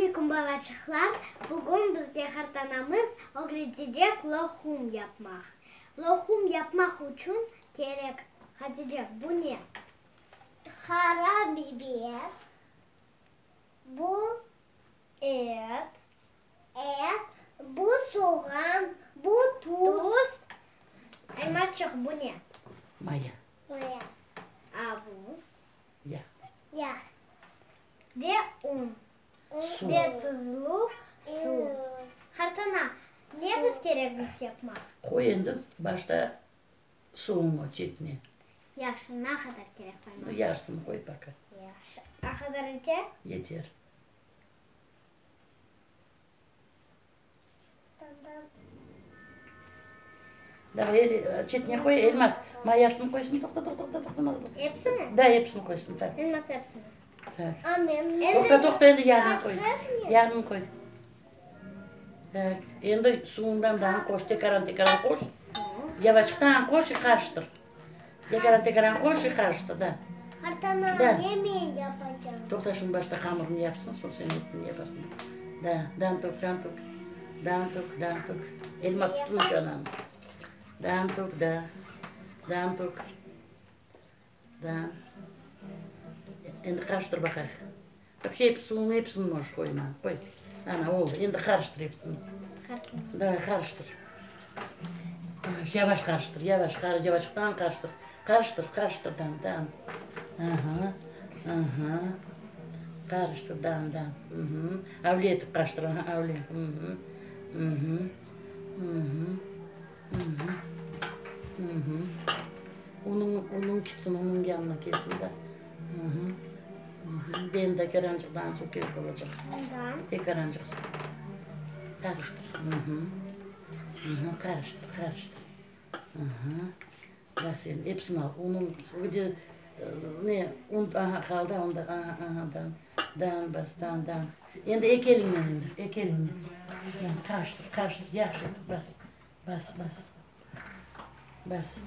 aleyküm, balaçıqlar! Bugün bizge qartanamız ögretecek loqum yapmaq. Loqum yapmaq içün kerek, Hatice, bu ne? Qara biber, bu Et. Et, bu soğan, bu tuz. Tuz. Elmasçıq, bu ne? Maya. Maya. A bu? Yağ. Yağ. Ve un. Suv. Ve tuzlu suv. Qartana, ne biz kerek biz yapmaq? Qoy endi başta suvuñı çetine. Yahşı, ne qadar kerek qoymaq? Yarısını qoy poka. Yahşı. A qadar yeter? Yeter. Davay, çetine qoy, Elmaz, mayasını qoysın, toqta, toqta, toqta, toqta, Nazlı. Episini? Da, episini qoysın, tak. Elmaz episini. Tak. A men Toqta, toqta, endi yağını qoy. Yağını qoy. Tak, endi suvundan daa qoş, tekaran, tekaran qoş. Yavaştan qoş i qarıştır. Tekaran, tekaran qoş i qarıştır, da. Qartana, Da. ne men yapacağım? Toqta, şunı başta hamırını yapsın, soñ sen etini yaparsıñ. Da, dam tök, dam tök. Dam tök, dam tök. Elmaz, tutma çanağını. Dam tök, da. Dam tök. Da. Endi qarıştır baqayıq. Вообще, ep suvunı episini możeş qoyma. Qoy. Ana, oldı. Endi qarıştır episini. Davay, qarıştır. Yavaş qarıştır, yavaş, yavaştan qarıştır. Qarıştır, qarıştır, dam, dam. Aha, aha. Qarıştır, dam, dam. Avle etip qarıştır, aha, avle. Unıñ, unıñ kitsin, unıñ yanına kelsin da. Endi tekerancıq daa suv kerek olacaq. Tekerancıq suv. Qarıştır. Qarıştır, qarıştır. Bas endi, episini al. Unıñ, gde, ne, un, aha, qaldı onda, aha, aha, da, daa bas, daa, daa. Endi eki eliñnen endi, eki eliñnen. Qarıştır, qarıştır, yahşı etip bas. Bas, bas. Bas.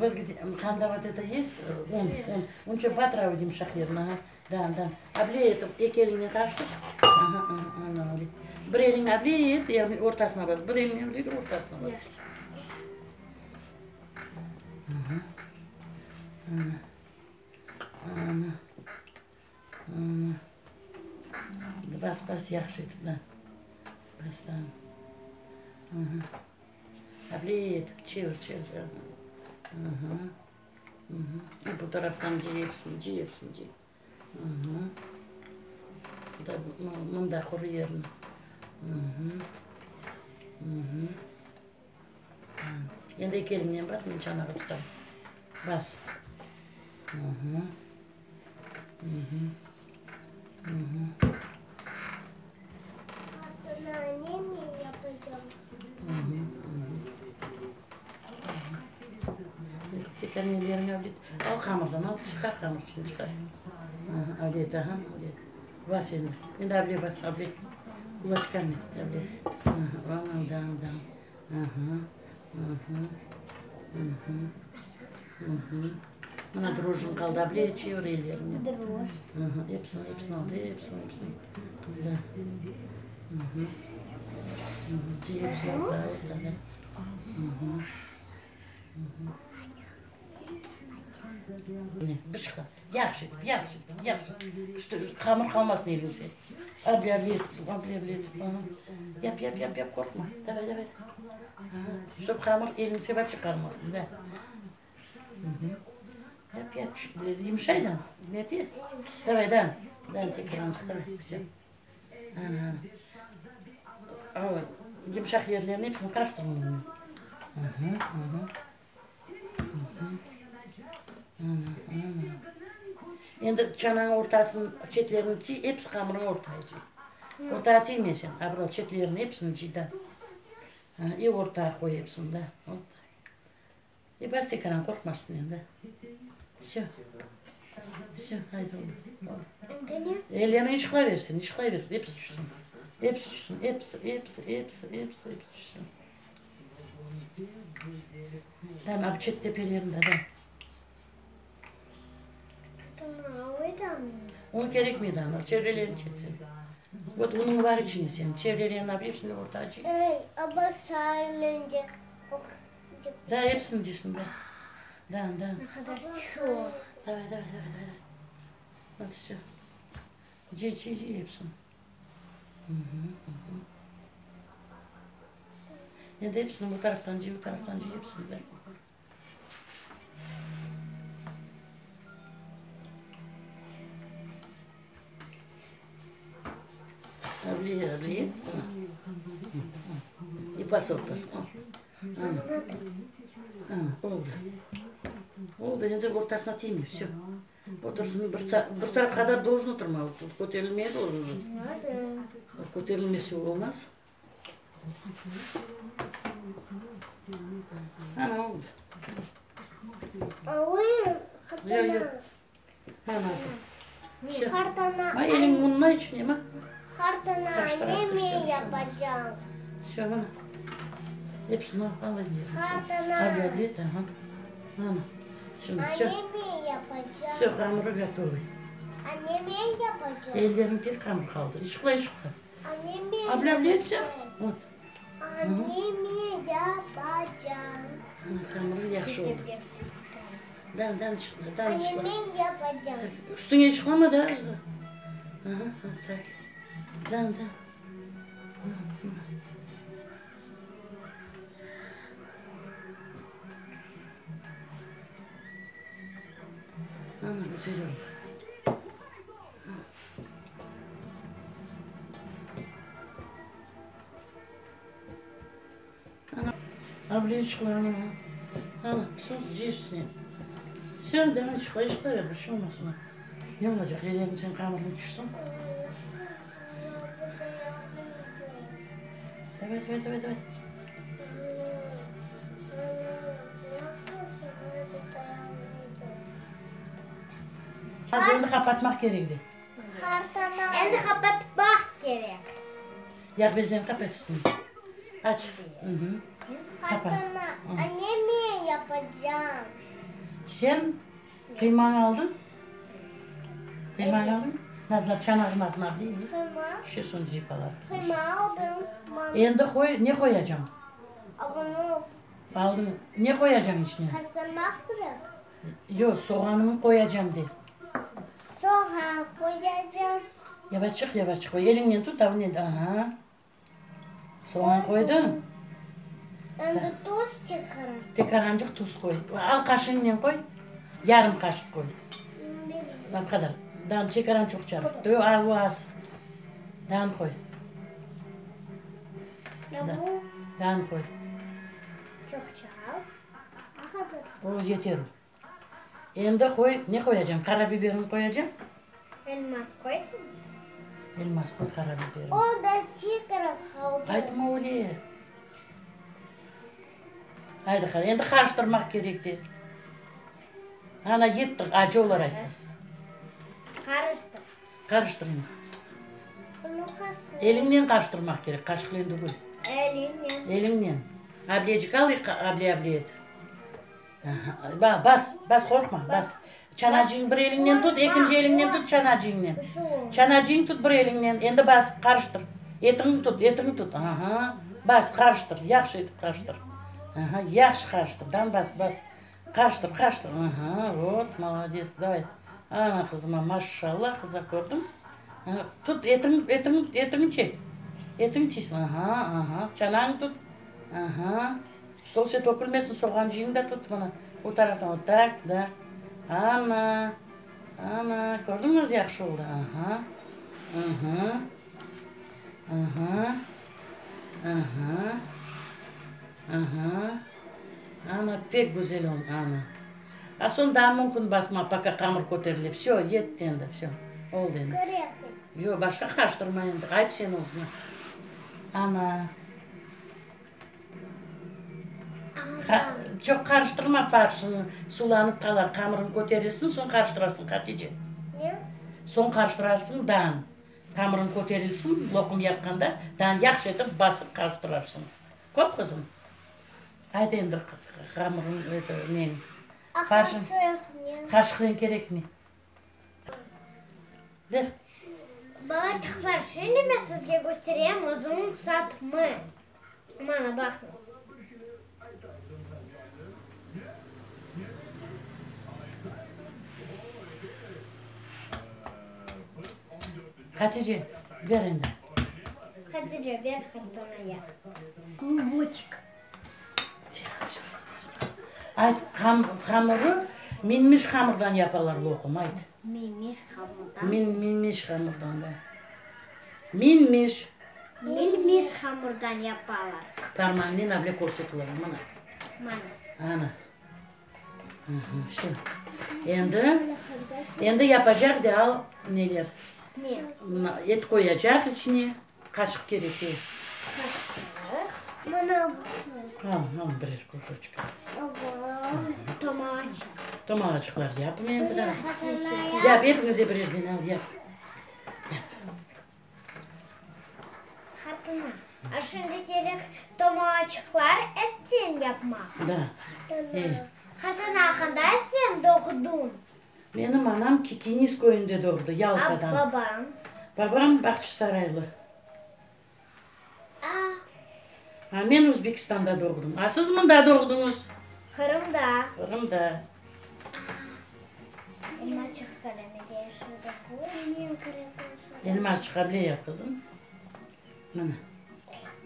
Вот где, qanda вот это есть, un, un. Unca batıra yımşaq yerine, aha. Da, da. Able etip, eki eliñnen qarıştır. Aha, aha, ana öyle. Bir eliñni able et, ortasına bas. Bir eliñni able et, ortasına bas. Aha. Ana. Ana. Ana. Bas, bas, yahşı etip, da. Bas, da. Aha. Able etip, çevir, çevir. Aha. Aha. Bu taraftan cıy episini, cıy episini, cıy. Aha. Da, mında quru yerini. Aha. Aha. Endi eki eliñnen bas, men çanağı tutam. Bas. Aha. Ne men yapacağım? Tekrar ellerini avlet. Al hamırdan, al, çıqar hamır içini, çıqar. Avlet, aha, avlet. Bas endi. Endi avle bas, avle. Kulaçkami, avle. Aha, da, da. Aha, aha, aha. Mına drojjiñ qaldı, able, çevir ellerinen. Droj. Aha, episini, episini al, episini, episini. Da. Cıy episini orta, orta, da. Bir çıqa. Yahşı etip, yahşı etip, yahşı. Şu hamır qalmasın eliñizde. Able, able etip, able, able etip. Aha. Yap, yap, yap, yap, qorqma. Davay, davay. Aha. Şob hamır eliñizge vapşe qalmasın, da. Yap, yap, yımşay da, nete? Davay, da. Da, tekrar, davay, vsё. Ana. Al, yımşaq yerlerini episini qarıştır bunıñ. Aha, aha. Endi çananıñ ortasını, çetlerini tiy, episi hamırnıñ ortaya cıy. Ortağa tiyme sen, a çetlerini episini cıy da. İ ortağa qoy episini da. Vot tak. İ bas tekaran, qorqma üstünden da. Vsё. Vsё, haydi oldı. Endi ne? Ellerini ışıqlay ber sen, ışıqlay ber, episi tüşsün. Episi tüşsün, episi, episi, episi, episi, episi tüşsün. Tamam, a bu çet tepelerinde, da. Un kerekmey daa, ana çevrelerini çek sen. Vot unıñ var içinde seniñ, çevrelerini ap, episini ortağa çek. Ey, aba sarılınca Da, episini cıysın, da. Da, da. Ne qadar çoq. Davay, davay, davay, davay. Vot, vsö. Cıy, cıy, cıy episini. Endi episini bu taraftan cıy, bu taraftan cıy, episini de. Abliye, abliye. İ bas ortasına. Ana. Ana, oldı. Oldı, endi ortasına tiyme, vsö. Otursın, bir bir saat qadar doljen oturmalı, köterilmeye doljen uje. Köterilmese olmaz. Ana, oldı. Yoq, yoq. Ma, Nazlı. Vsö. Ma, eliñ ununa içine, ma. Qartana, ne men yapacam? Vsö, mana. Episini al, al eline. Aha. Ana. Şimdi vsö. Anne men yapacam. Vsö, hamırı gotovıy. Anne men yapacam. Ellerim pek hamır qaldı. Işıqla, ışıqla. Anne men Abla, eteceksin. Vot. Anne men yapacam. Ana, hamırı yahşı oldı. Dan, dan ışıqla, dan Anne ışıqla. men yapacam. Üstüñe ışıqlama da, Arzı. Aha, tak. Dan, dan. Ana, güzel oldı. Ana, abla ışıqla, ana. Ana, soñ cıy üstüne. Sen de ışıqla, ışıqla ber, bir şey olmaz. Ne olacaq, ellerin sen hamırını tüşsün. Davay, davay, davay, davay. Ağzını qapatmaq kerek de. Endi qapatmaq kerek. Yağ bezlerini qapat üstüne. Aç. Qapat. Anne men yapacam. Sen qıymanı aldıñ? Qıymanı aldıñ? Nazlı, çanağını artına bileyim. Qıyma. Şişe soñ cıyıp alar. Qıyma aldım. Endi qoy, ne qoyacañ? Bunı. Aldıñ. Ne qoyacañ içine? Qasırmaq kerek. Yoq, soğanımı qoyacam de. Soğan qoyacam. Yavaşçıq, yavaşçıq qoy. Eliñnen tut, a bu ne? Aha. Soğan qoydıñ? Endi tuz tekaran. Tekarancıq tuz qoy. Al qaşığıñnen qoy. Yarım qaşıq qoy. Ne qadar? Daa tekaran çoqça. A, o az. Daa qoy. Daa qoy. Çoqça. Ne qadar? O yeter o. Endi qoy, ne qoyacañ? Qara biberini qoyacañ? Elmaz qoysın. Elmaz qoy qara biberini. O da tekrar qaldı. Aytma öyle. Aydı qara, endi qarıştırmaq kerek de. Ana, yetti, acı olar aytsa. Qarıştır. Qarıştır endi. Eliñnen qarıştırmaq kerek, qaşıqlen tügül. Eliñnen. Eliñnen. Ablecik al, able-able et. Bas, bas, qorqma, bas. Çanacıñı bir eliñnen tut, ekinci eliñnen tut çanacıñnen. Çanacıñı tut bir eliñnen, endi bas, qarıştır. Etiñni tut, etiñni tut. Aha, bas, qarıştır, yahşı etip qarıştır. Aha, yahşı qarıştır, dan bas, bas. Qarıştır, qarıştır. Aha, vot, molodets, davay. Ana, qızıma, maşşalla, qıza, kördiñ? Tut, etiñni, etiñni, etiñni çek. Etiñ tiysin. Aha, aha, çanañı tut. Aha. Stol üstüne tökülmesin, soğancığıñı da tut, mına, o taraftan, vot tak, da. Ana, ana, kördiñmi nasıl yahşı oldı? Aha, aha, aha, aha, aha, ana, pek güzel oldı, ana. A soñ daa mümkün basma, poka qamır köterile. Vsö, yetti endi, vsö, oldı endi. Yoq, başqa qarıştırma endi, ayt sen özüñe. Ana. Çoq qarıştırma farşını, sulanıp qalar, qamırıñ köterilsin, soñ qarıştırarsıñ, Hatice. Ne? Soñ qarıştırarsıñ daan. Qamırıñ köterilsin, loqum yapqanda, daan yahşı etip basıp qarıştırarsıñ. Köp qızım? Ayt endi qamırıñ, eto, neñ, farşıñ. Qaşıqnen. Qaşıqnen kerekmey. Ver. Balaçıqlar, şimdi men sizge kösterem uzun satmı. Mana, baqıñız. Hatice, ver endi. Hatice, ver qartanaya. Kluboçek. Ayt, hamırı minmiş hamırdan yapalar loqum, ayt. Minmiş hamırdan. Minmiş hamırdan, da. Minmiş. Minmiş hamırdan yapalar. Parmağınen avle körset olarğa, mana. Mana. Ana. Vse. Endi, endi yapacaq de al neler. Ne? Et qoyacaq içine. Qaşıq kerek, e. Qaşıq. Mana Al, al birer kuşoçka. Tomaçıq. Tomaçıqlar yapma endi daa. Yap, epiñize birerden al, yap. Yap. Hatına, a şimdi kerek tomaçıqlar etten yapmaq. Da, e. Hatına, qanday sen doğdıñ? Menim anam Kikiniz köyünde doğdı, Yaltadan. A babañ? Babam Bağçasaraylı. A. A men Özbekistanda doğdım. A siz mında doğdıñız? Qırımda. Qırımda. Elmaçıq bile yap, qızım. Mına.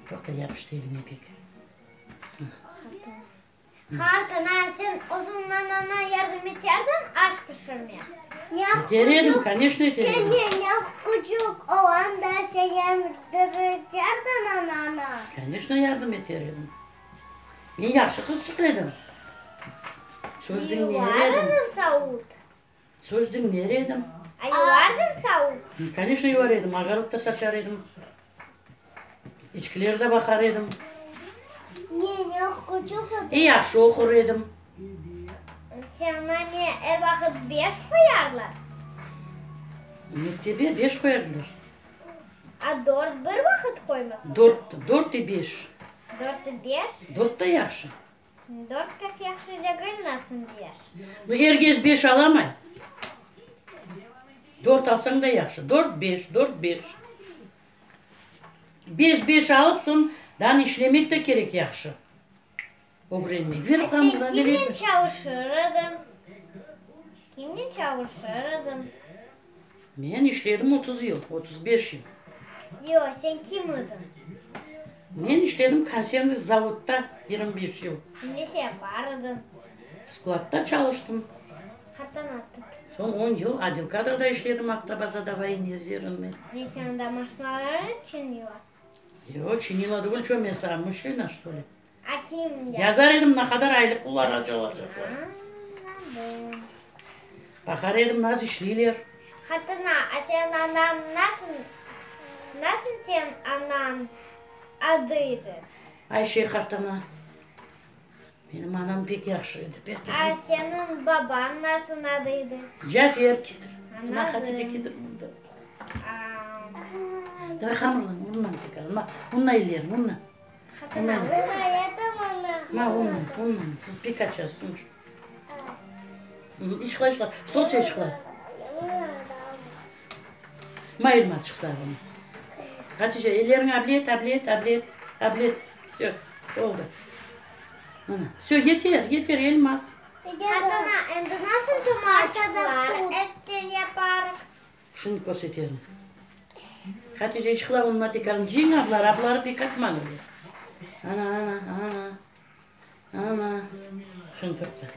Toqta, yapıştı elime pek. Qart ana, sen özüñ anana yardım eterdiñ aş pişirmege? Eter edim, koneçno eter edim. Sen ne küçük olğanda sen yardım eterdiñ anana? Koneçno yardım eter edim. Men yahşı qızçıq edim. Söz diñler edim. Yuvar ediñ savut? Söz diñler edim. A yuvardıñ savut? Koneçno yuvar edim, ogorod da saçar edim. Eçkiler de baqar edim. E yahşı oqur edim. Saña ne, er vaqıt beş qoyarlar? Mektebe beş qoyardılar. A dört bir vaqıt qoymasın? Dört, dört i beş. Dört i beş? Dört da yahşı. Dört pek yahşı degil, nasıl beş? Nu, er kes beş alamay. Dört alsañ da yahşı. Dört, beş, dört, beş. Beş, beş alıp, soñ daa işlemek de kerek yahşı. Ögrenmek. Ver A sen hamırdan kimnen bereyim. çalışır ediñ? Kimnen çalışır ediñ? Men işledim 30 yıl, 35 yıl. Yoq, sen kim ediñ? Men işledim konservnıy zavodda 25 yıl. Ne sen yapar ediñ? Skladda çalıştım. Qartana tut. Soñ on yıl otdel kadrda işledim avtobazada voyenizirannıy. Ne sen anda maşinalarnı çinila? Yoq, çinila tügül, ço men saña muşina, çto li? A kim ya? Yazar edim ne qadar aylıqlılar alacaqlar. Anladım. Baqar edim naz işleyler. Hatına, a sen anañ nasıl, nasıl sen anañ adı edi? Ayşe qartana. Menim anam pek yahşı edi, pek. A seniñ babañ nasıl adı edi? Cafer. Ana Hatice ketir mında. Davay hamırlan, unnan tekrar. Ma, unna ellerin, unna. Hatına. Ma, unnan, unnan. Siz pek açasıñız. İçqla, içqla. Stol içqla. Ma, Elmaz çıqsa bunı. Hatice, elleriñi ablet, ablet, ablet, ablet. Vse, oldı. Mına, vse, yeter, yeter, Elmaz. Hatına, endi nasıl tumaçlar etten yaparıq? Şimdi körseterim. Hatice, içqla unna tekrarın. Cıyın abları, abları pek atmadı bile. Ana, ana, ana. Ana, şunı toqta.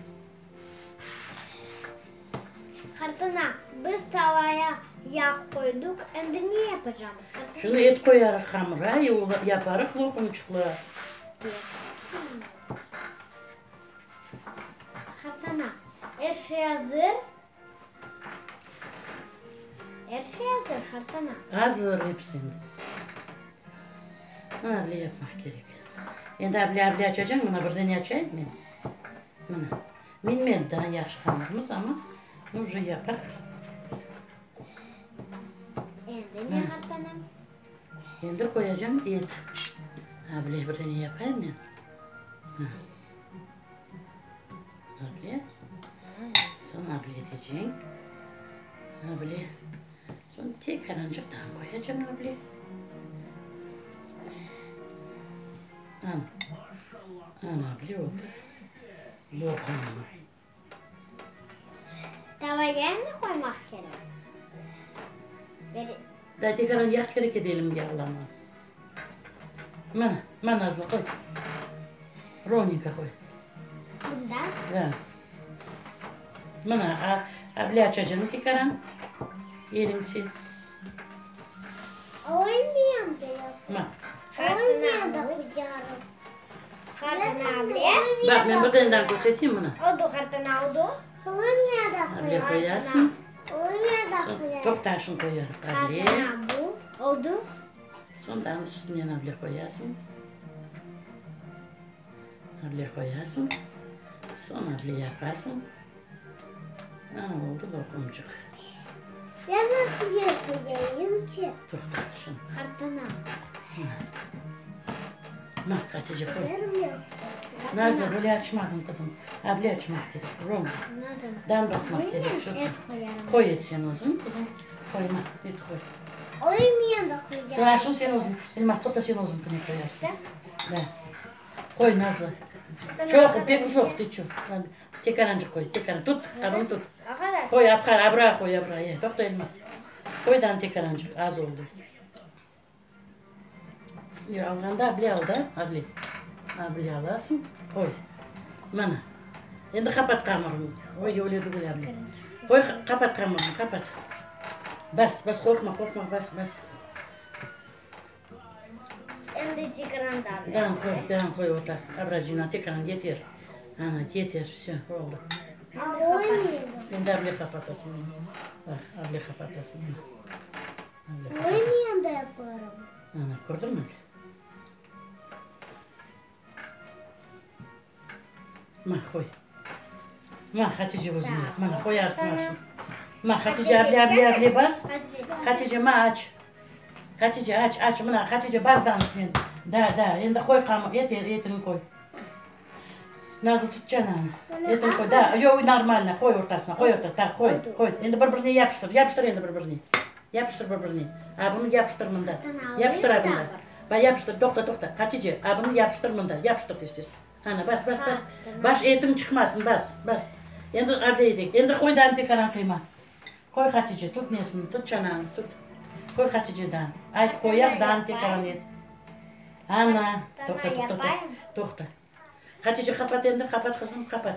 Qartana, biz tavaya yağ qoydıq, endi ne yapacamız, qartana? Şunı et qoyarıq hamıra, yaparıq loqumçıqlar. Qartana, er şey azır? Er şey azır, qartana. Azır episi endi. Mına bile yapmaq kerek. Endi able able açacağım, mına birden açayım men. Mına. Minmedi daa yahşı hamırımız, amma uje yapaq. Endi ne, qartanam? Endi qoyacağım et. Able birden yapayım men. Able. Soñ able eteceñ. Able. Soñ tekarançıq daa qoyacam able. Ana, ana able oldı. Loqum. Tavaya ne qoymaq kerek? Da tekaran yağ kerek edi elim yağlama. Mana, ma Nazlı qoy. Rovnenko qoy. Bunda? Da. Mına, a, able açacağım tekaran. Eliñse. Olmayan da yap. Ma. Olmayan da qoyarım. Qartana able. Baq, men bir tane daa körseteyim mına. Oldu qartana oldu. Olmayan da Able qoyarım. qoyasıñ. Olmayan da qoyarım. Toqta, şunı qoyarıq. Able. Qartana bu oldu. Soñ daa üstünden able qoyasıñ. Able qoyasıñ. Soñ able yapasıñ. Ana, oldı loqumcıq. Ben nasıl yapayım ki? Toqta, şunı. Qartana. Ma, Hatice, qoy. Nazlı, böyle açmadım, qızım. Able açmaq kerek, rovno. Dam basmaq kerek. Şu. Et qoyarım. Qoy et sen özüñ, qızım. Qoy, ma, et qoy. Olmayan da qoyarım. Sıraşın sen özüñ. Elmaz, toqta, sen özüñkini qoyarsıñ. Da. Qoy, Nazlı. Çoq, pek çoq, tı çoq. Tekarançıq qoy, tekaran. Tut, qabını tut. Qoy, apqar, abra qoy, abra. E, toqta, Elmaz. Qoy daa tekarançıq, az oldı. Yoq, alğanda able al da, able. Able alasıñ, qoy. Mana. Endi qapat qamırıñı. Oy, öyle tügül, able. Qoy, qapat qamırıñı, qapat. Bas, bas, qorqma, qorqma, bas, bas. Endi tekaran da able. Daa qoy, daa qoy ortasına. Abracığına tekaran yeter. Ana, yeter, vse, oldı. Endi able qapatasıñ. Baq, able qapatasıñ. Olmayan da yaparım. Ana, kördiñmi? Ma, qoy. Ma, Hatice özüñ yap. Mana, qoyarsıñ aşını. Ma, Hatice, able, able, able bas. Hatice, ma, aç. Hatice, aç, aç. Mına, Hatice, bas dam üstünen. Da, da, endi qoy qamır, et, etini qoy. Nazlı, tut cananı. Etini qoy. Da, yoq, normalno, qoy ortasına, qoy ortasına. Tak, qoy, qoy. Endi bir-birine yapıştır, yapıştır endi bir-birine. Yapıştır bir-birine. A bunı yapıştır mında. Yapıştır a bunda. Ba, yapıştır, toqta, toqta. Hatice, a bunı yapıştır mında. Yapıştır tez-tez. Ana, bas, bas, bas. Baş etiñ çıqmasın, bas, bas. Endi able edek. Endi qoy daa tekaran qıyma. Qoy, Hatice, tut nesini, tut çanağını, tut. Qoy, Hatice, daa. Ayt, qoyaq, daa tekaran et. Ana, toqta, toqta, toqta, toqta. Hatice, qapat endi, qapat, qızım, qapat.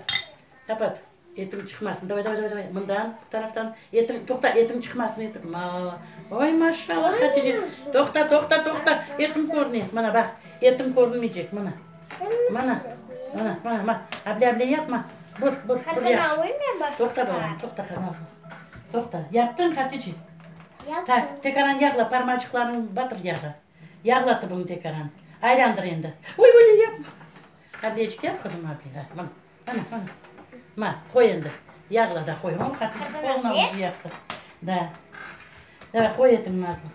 Qapat. Etiñ çıqmasın. Davay, davay, davay, davay. Mından, bu taraftan. Etiñ, toqta, etiñ çıqmasın, etiñ. Ma, oy, maşallah, Hatice. Toqta, toqta, toqta. Etiñ körüne. Mana, baq. Etiñ körünmeycek, mına. Mana, mana, mana, ma. Able, able yapma. Bur, bur, bur yahşı. Toqta, balam, toqta, Nazlı. Toqta. Yaptıñ, Hatice? Tak, tekaran yağla, parmaçıqlarıñnı batır yağa. Yağla tübüñni tekaran. Aylandır endi. Oy, öyle yapma. Ablecik yap, qızım, able. Ha, mına, mına, mına. Ma, qoy endi. Yağla da qoy. O, Hatice qoluna özü yaptı. Da. Davay, qoy etiñni, Nazlı.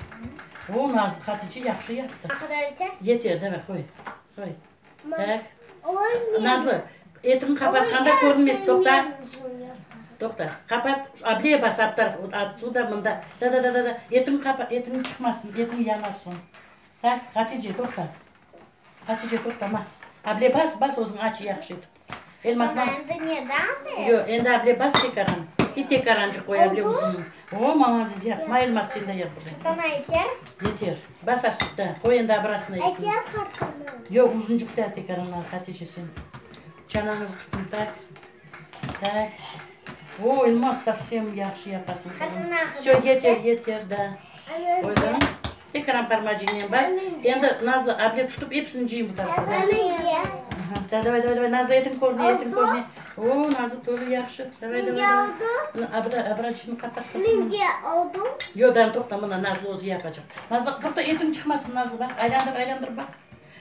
O, Nazlı, Hatice yahşı yaptı. Yeter, davay, qoy. Qoy. Tak. Nazlı, etiñni qapatqanda körünmez. Toqta. Toqta. Qapat. Able bas, ap taraf, otsuda, mında. Da, da, da, da, da. Etiñni qapat, etiñ çıqmasın, etiñ yanar soñ. Tak, Hatice, toqta. Hatice, toqta, ma. Able bas, bas özüñ aç yahşı etip. Elmaz, ma. Endi ne daa? Yoq, endi able bas tekaran. Bir tekarancıq qoy able uzun. O, молодец, yap. Ma, Elmaz, sen de yap bir. Qartana yeter? Yeter. Bas azçıq da. Qoy endi abrasına etni. Yeter, qartana. Yoq, uzuncıq da tekaranlar, Hatice, sen. Çanañızı tutuñ, tak. Tak. O, Elmaz, совсем yahşı yapasıñ, qızım. Qartana, Vse, yeter, yeter, da. Qoydıñ. Tekaran parmacıqnen bas. Endi, Nazlı, able tutıp, episini cıy bu tarafa, da. Aha, da, davay, davay, davay, Nazlı, etiñ körüne, etiñ körüne. O, Nazlı тоже yahşı. Davay, davay, davay. Mına, abra, abracını qapat, qızım. Mende oldı. Yoq, daa toqta, mına, Nazlı özü yapacaq. Nazlı, toqta, etiñ çıqmasın, Nazlı, baq, aylandır, aylandır, baq.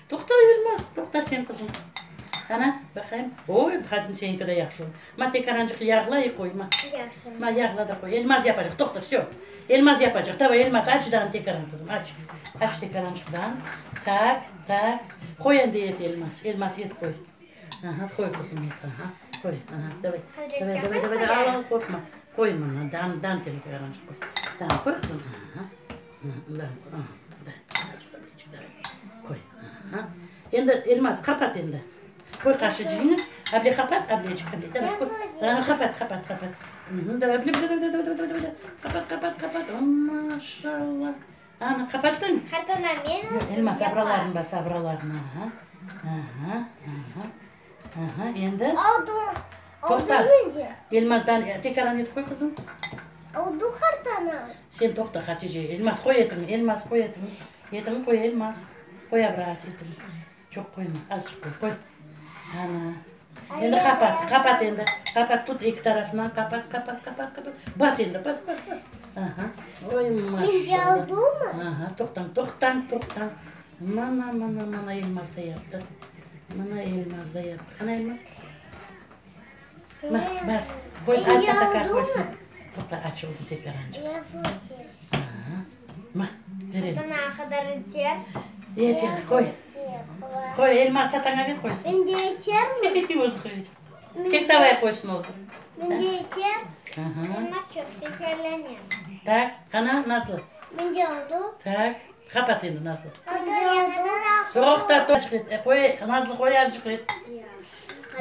Toqta, Elmaz, toqta sen, qızım. Qana, baqayım. O, endi qadın seniñki de yahşı oldı. Ma, tekarançıq yağla i qoy, ma. Yahşı. Ma, yağla da qoy. Elmaz yapacaq, toqta, vsö. Elmaz yapacaq. Davay, Elmaz, aç daa tekaran, qızım, aç. Aç tekarançıq daa. Tak, tak. Qoy endi et, Elmaz. Elmaz, et qoy. Aha, qoy, qızım, et. Aha, qoy. Aha, davay. Davay, davay, davay, al, al, qorqma. Qoy mına, dan, dan tekarançıq qoy. Daa qoy, qızım. Aha. Daa qoy. Aha. Da. Azıcıq, azıcıq daa. Qoy. Aha. Endi, Elmaz, qapat endi. Qoy qaşıcıñı. Able, qapat, ablecik, able. Davay, qoy. Aha, qapat, qapat, qapat. Davay, able, able, able, able, able, able. Qapat, qapat, qapat. Maşallah. Ana, qapattıñ? Qartana, men Yoq, Elmaz, abralarını bas, abralarını. Aha. Aha, aha. Aha, endi? Oldu. Toqta. Oldu mende. Elmazdan tekaran et qoy, qızım. Oldu, qartana. Sen toqta, Hatice. Elmaz, qoy etiñi. Elmaz, qoy etiñi. Etiñi qoy, Elmaz. Qoy abra etiñi. Çoq qoyma, azıcıq qoy. Qoy. Ana. Endi qapat, qapat endi. Qapat, tut eki tarafından. Qapat, qapat, qapat, qapat. Bas endi, bas, bas, bas. Aha. Oy, maşallah. Mende oldumı? Aha, toqtañ, toqtañ, toqtañ. Mana, mana, mana Elmaz da yaptı. Mana Elmaz da yaptı. Qana Elmaz? Ma, bas. Qoy, Endi ayt, tata oldu qoysın. mu? Toqta, açıldı tekrar. Aha. Ma, ver elini. Qartana qadar yeter. Yeter, qoy. Qoy, Elmaz tataña ver qoysın. Mende yetermi? Özü qoyacaq. Çek davay qoysın özü. Mende yeter. Aha. Elmaz çoq şekerlene. Tak, qana, Nazlı? Mende oldu. Tak, qapat endi, Nazlı. Mende oldu. Toqta, azıcıq et. Qoy, Nazlı, qoy azıcıq et.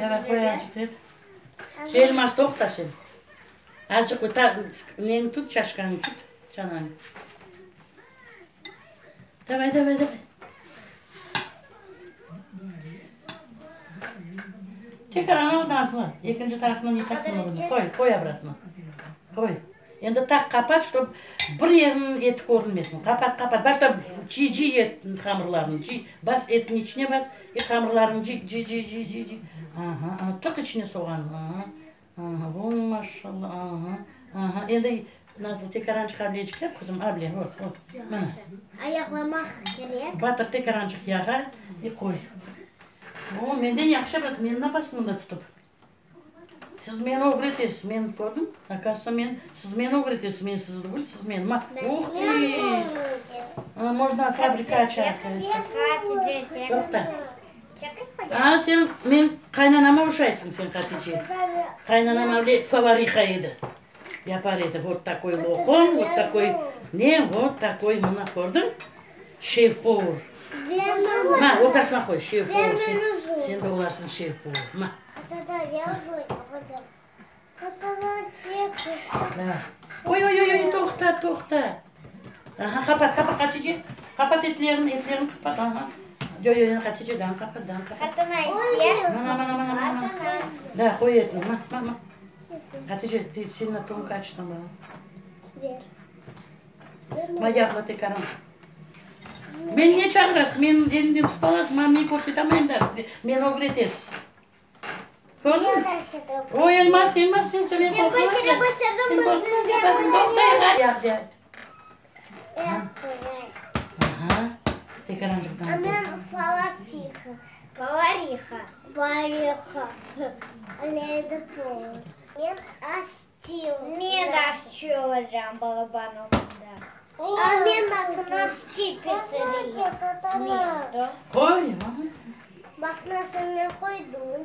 Давай, qoy azıcıq et. Sen, Elmaz, toqta sen. Azıcıq qoy, ta, neni tut, çaşkanı tut, çananı. Davay, davay, davay. Tekrar al, Nazlı. Ekinci tarafından ne taqtın Qoy, qoy abrasına. Qoy. Endi taq qapat, ştob bir yeriniñ eti körünmesin. Qapat, qapat. Başta cıy, cıy et hamırlarını, cıy. Bas etniñ içine bas, i hamırlarını cıy, cıy, cıy, cıy, cıy, cıy. Aha, aha, tıq içine soğannı. Aha, aha, o maşallah, aha, aha. Endi, Nazlı, tekarançıq ablecik yap, qızım, able, vot, vot. Mana. Ayaqlamaq kerek. Batır tekarançıq yağa i qoy. O, menden yahşı yapasıñ, meni napasıñ mında tutıp? Siz meni ögretesiz, men kördim, okazıvıtsa, men, siz meni ögretesiz, men sizni degil, siz meni, ma, uh te, mojno fabrika açar, toqta, a, sen men qaynanama oşaysıñ sen, Hatice, qaynanam öyle povariha edi, yapar edi, vot takoy loqum, vot takoy ne, vot takoy, mına, kördiñ, şef-povur, ma, ortasına qoy, şef-povur, sen, sen de olarsıñ şef-povur, ma. Oy, oy, oy, oy, toqta, toqta. Aha, qapat, qapat, Hatice. Qapat etlerini, etlerini qapat, aha. Yoy, yoy, Hatice, daa qapat, daa qapat. Mana, mana, mana, mana, mana. Da, qoy etini, ma, ma, ma. Hatice, ты сильно тонко açtıñ bunı. Ma, yağlı tekaran. Meni ne çağırasız? Menim elimden tutıp alasız, ma, men körsetamayım da size. Meni ögretesiz. Kördiñiz? Oy, Elmaz, Elmaz, sen sen qorqmaz ya. Sen qorqmaz yapasıñ, toqta, yağ de ayt. Aha, tekarançıqtan. A men povariha. Povariha. Povariha. Men aşçı. Men de aşçı olacağım balaban olğanda. A men nasıl aşçı pişireyim? Qoy. Baq nasıl men qoydım.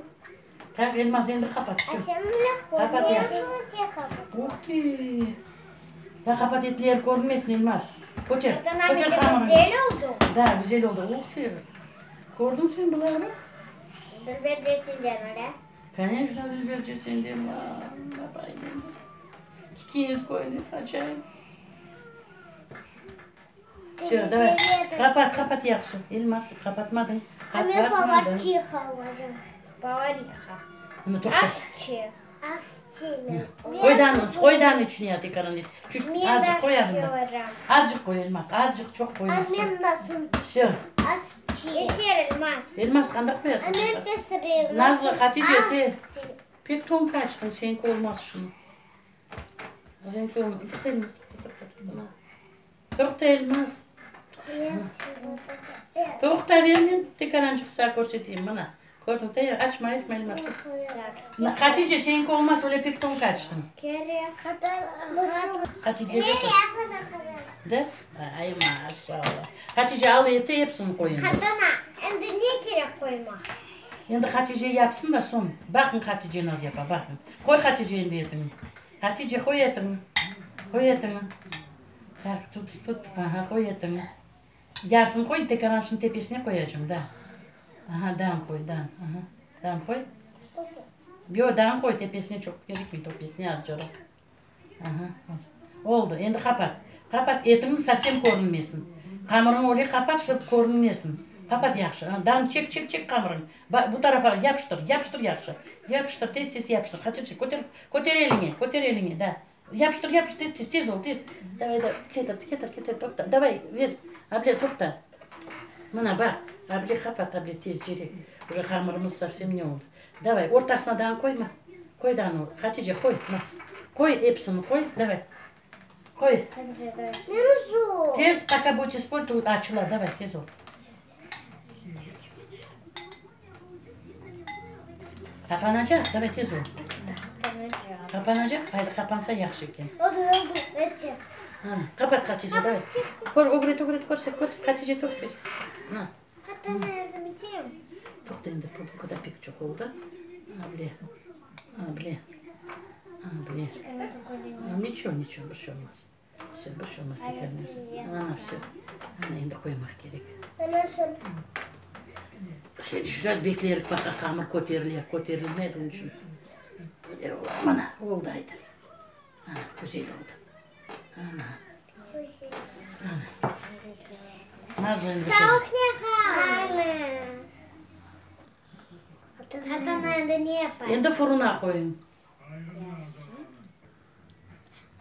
Tak, Elmaz, endi qapat, vsö. A sen bile qoy. Qapat, yahşı. Uh te! Da qapat, etler körünmesin, Elmaz. Köter, köter hamırını. Güzel oldu. Da, güzel oldu. Uh te! Kördiñ sen bularnı? Dülber desinler, öyle? Koneçno, dülber desinler. Apayım endi. Kikiñiz köyüne qaçayım. Vsö, davay. Qapat, qapat yahşı. Elmaz, qapatmadıñ. A men Qapatmadıñ. povariha olacağım. Povariha. Mına toqta. Aşçı. Aşçı men. Qoy daa, qoy daa içine tekaran et. Çüt, Men de azıcıq qoy aşçı azından. olacağım. Azıcıq qoy, Elmaz, azıcıq, çoq A qoyma. men nasıl Vsö. aşçı. Yeter, Elmaz. Elmaz, qandaq A qoyasıñ? men pişireyim. Nazlı, Hatice, te. Aşçı. Pek tonka açtıñ, señki olmaz şunı. Señki olmaz. Toqta, Elmaz, toqta, toqta, toqta. Toqta, Elmaz. Toqta, ver men tekarançıq saña körseteyim, mına. Kördiñ, te, açma, açma, Elmaz. Hatice, señki olmaz, öyle pek tonka açtıñ. Kerek. Hatice, de? Ay, maşallah. Hatice, al eti, episini qoy endi. Qartana, endi ne kerek qoymaq? Endi Hatice yapsın da soñ. Baqıñ, Hatice nasıl yapa, baqıñ. Qoy, Hatice, endi etini. Hatice, qoy etini. Qoy etini. Tak, tut, tut, aha, qoy etiñi. Yarısını qoy, tekaranşnıñ tepesine qoyacım, da. Aha, dam qoy, dam, aha, dam qoy. Yoq, dam qoy, tepesine çoq kerekmey, tepesine azcaraq. Aha, oldı, endi qapat. Qapat, etiñ sovsem körünmesin. Hamırıñ öyle qapat, şob körünmesin. Qapat yahşı. Dam çek, çek, çek hamırıñ. Bu tarafa yapıştır, yapıştır yahşı. Yapıştır, tez-tez yapıştır. Hatice, köter, köter eliñe, köter eliñe, da. Yapıştır, yapıştır, tez, tez, tez ol, tez. Davay, davay, ketir, ketir, ketir, toqta. Davay, ver, able, toqta. Mına, baq, able, qapat, able, tezcerek. Uje hamırımız sovsem ne oldı. Davay, ortasına daa qoyma. Qoy daa, Hatice, qoy, ma. Qoy, episini qoy, davay. Qoy. Tez, poka budete sporit, açıla, davay, tez ol. Qapanacaq, davay tez ol. Qapanacaq, aydı qapansa yahşı eken. Oldı, oldı, ete. Ha, qapat, Hatice, davay. Kör, ögret, ögret, körset, körset, Hatice, tut tez. Na. Hatta yardım eteyim. Toqta endi, bu da pek çoq oldı. Able, able, able. Niço, niço, bir şey olmaz. Vse, bir şey olmaz, tekermez. Ana, vse. Ana, endi qoymaq kerek. Sen biraz beklerik, baqa hamır köterilir, köterilmedi, onıñ içün. Mana, oldı aydı. Ana, güzel oldı. Ana. Ana. Nazlı endi şey. Qartana endi ne yapar? Endi furuna qoyuñ.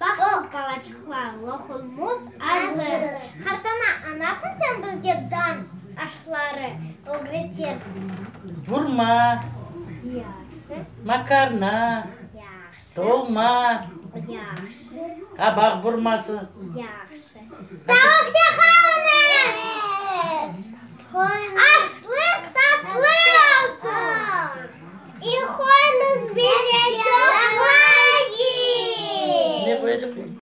Baqıñız, balaçıqlar, loqumımız azır. Qartana, anasın sen bizge dan aşları ögretersiñ? Burma. Yahşı. Makarna. Yahşı. Dolma. Yahşı. Qabaq burması. Yahşı. Sağlıqnen qalıñız! Aşlı tatlı olsun! İ qoyuñız bize çoq layk! Ne qoyacaqlar?